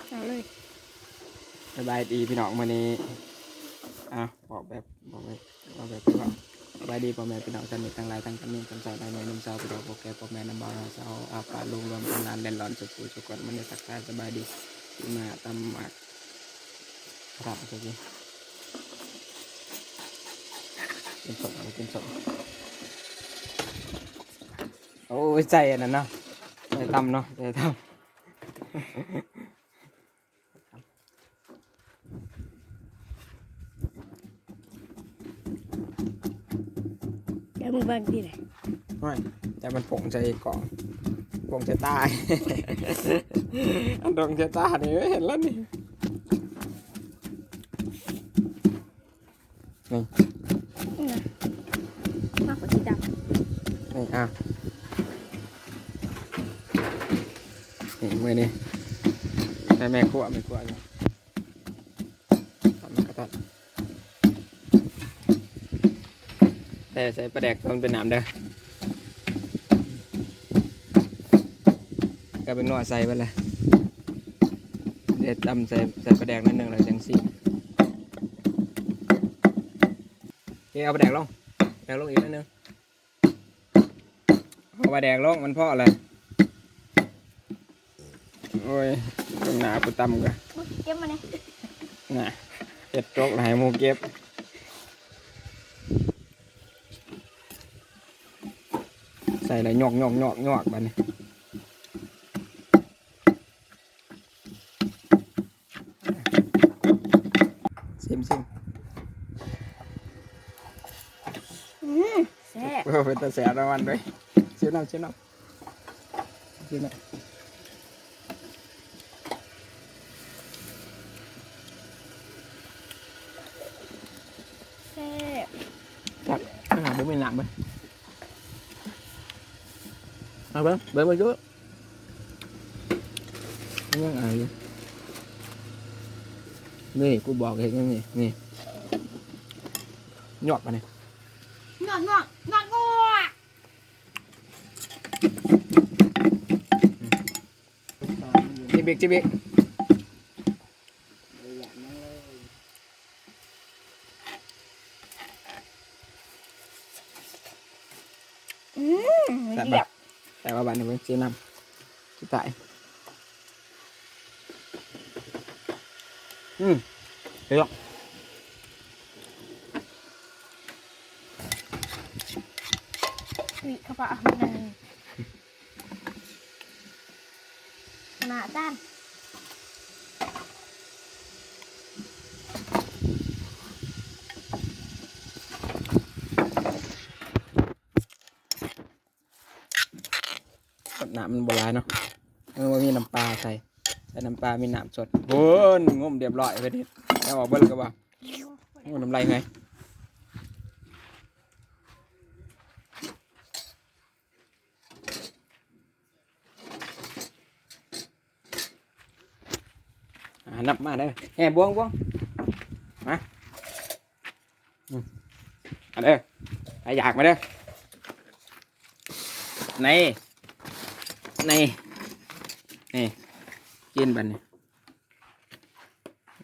ເອົາເລີຍ. ສະບາຍດີພີ່ນ້ອງ ມື້ນີ້ ອ່າ ບອກແບບ ບອກແບບ ເວົ້າແບບຄືເວົ້າ ສະບາຍດີພໍ່ແມ່ພີ່ນ້ອງຊາວເນັດທັງຫຼາຍ ທັງຊາວຍິງຊາວຊາຍ ໃນມື້ໜຶ່ງຊາວ ໄປເດີ ພົບແກ່ພໍ່ແມ່ນຳບ່າວຊາວ ອາ ປ້າລຸງ ລວມທັງຫຼານແດນລອນ ສຸຂູສຸຄົນ ມື້ນີ້ທັກທາຍສະບາຍດີ ມາຕຳໝາກ ກະດາດ ກິນສົ້ມ ກິນສົ້ມ. ໂອ້ຍ ໃສ່ອັນນັ້ນເນາະ ໃສ່ຕຳເນາະ ໃສ່ຕຳ. ແລ້ວມຶງເບິ່ງຕິລະ. ໂອ້ຍ ແຕ່ມັນປົງໃສ່ກ້ອງ ປົງໃສ່ຕາ ອັນປົງໃສ່ຕານີ້ເຫັນແລ້ວນີ້. ນີ້ ນີ້ນະ ມາກກວ່າສີດຳ ນີ້ ອ່ະ ນີ້ ມື້ນີ້ແມ່ ແມ່ຄົວ ແມ່ຄົວຢູ່ ຕຳກະຕັດ ແຕ່ໃສ່ປາແດກຕອນເປັນນ້ຳເດີ ກັບເປັນນົວໃສ່ເບິດເລີຍ ເດ ຕຳໃສ່ ໃສ່ປາແດກໜ້ອຍໜຶ່ງແລ້ວຈັ່ງຊີ້ ເຄ ເອົາປາແດກລົງ ປາແດກລົງອີກໜ້ອຍໜຶ່ງ ເອົາປາແດກລົງ ມັນພໍແລ້ວ. ໂອ້ຍ ເບິ່ງໜ້າຜູ້ຕຳກະ ເກັບມານີ້ ນະ ເຮັດຕົກໃຫ້ໝູ່ເກັບ ໃສ່ແລ້ວຍອກໆໆໆ ບາດນີ້. ຊິມ ຊິມ ອືມ ແຊບ ເອີ ເປັນຕາແຊບນຳມັນເດ້ ຊິມນຳ ຊິມນຳ ຊິມນຳ ແຊບ ແຊບ ອ່າ ບໍ່ມີນ້ຳເວີຍ ເອົາເບິ່ງ ເບິ່ງ ເບິ່ງ ມັນຍັງອາຍຢູ່ ນີ້ ກູບອກເຮັດຫຍັງນີ້ ນີ້ ຍອດປານນີ້ ງອກ ງອກ ງອກ ງອກ ຈິບອີກ ຈິບອີກ ອືມ ແຊບບໍ່? ແຊບບໍ່? ບາດນີ້ເບິ່ງ ຊິນຳ ຊິຕາຍ ອືມ ເປັນຫຍັງ? ອຸ້ຍ ເຂົ້າປາກ ຂະໜາດນັ້ນ ນ້ຳມັນບໍ່ຫຼາຍເນາະ ມັນບໍ່ມີນ້ຳປາໃສ່ ໃສ່ນ້ຳປາມີນ້ຳສົດ ໂອ້ຍ ງົມຮຽບຮ້ອຍ ເພິ່ນເຮັດ ແລ້ວອອກເບິດແລ້ວກໍວ່າ ໂອ້ ນ້ຳລາຍເຮື່ອຍ. ອ່າ ນັບມາເດີ ແຫ່ບວງ ບວງ ມາ ອືມ ມາເດີ ໃຜຢາກມາເດີ ນີ້ ນີ້ ນີ້ ກິນບັດນີ້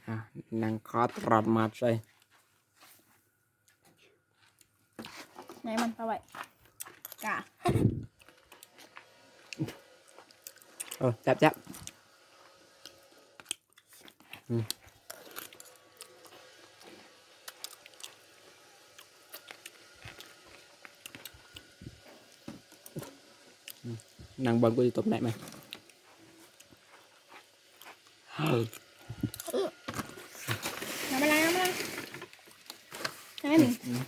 ອ່າ ນັ່ງຄອດຕະຫຼອດມາດໃສ່. ໃນມັນປະໄວ້ກາ ເອີ ແຊບໆ ອືມ ນັ່ງເບິ່ງ ກູຊິຕົບແນະມັນ. ນ້ຳມັນລາຍ ນ້ຳມັນລາຍ ໃຫ້ມັນ ອືມ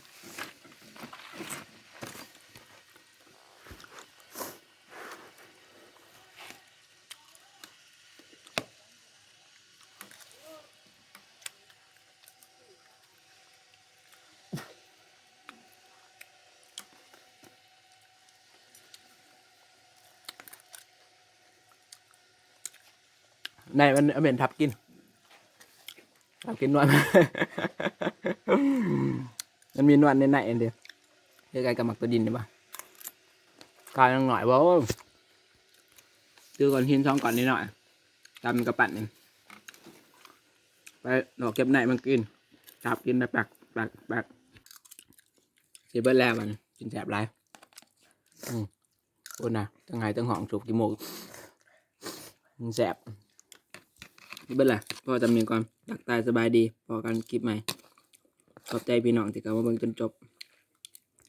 ໃນມັນເອົາເໝັນທັບກິນ ທັບກິນນວດ ມັນມີນວດໃນໃນອັນເດ ຄືກັນກັບໝາກໂຕດິນນີ້ບໍ່ ກາວຍັງໜ້ອຍບໍ່ ຄືກ້ອນຫີນສອງກ້ອນນີ້ໜ້ອຍ ຕຳກັບປັ້ນນີ້ ไปหลอกเก็บไหนมันกิน จับกินนะ แปกแปกแปก สิเบิดแล้วบัดนี้ กินแซ่บหลาย อืม โอ้นะ ทั้งไห้ทั้งห้องสูบขี้มูก มันแซ่บ สิเบิดแล้ว พอจำนี้ก่อน ทักทายสบายดี พอกันคลิปใหม่ ขอบใจพี่น้องที่เข้ามาเบิ่งจนจบ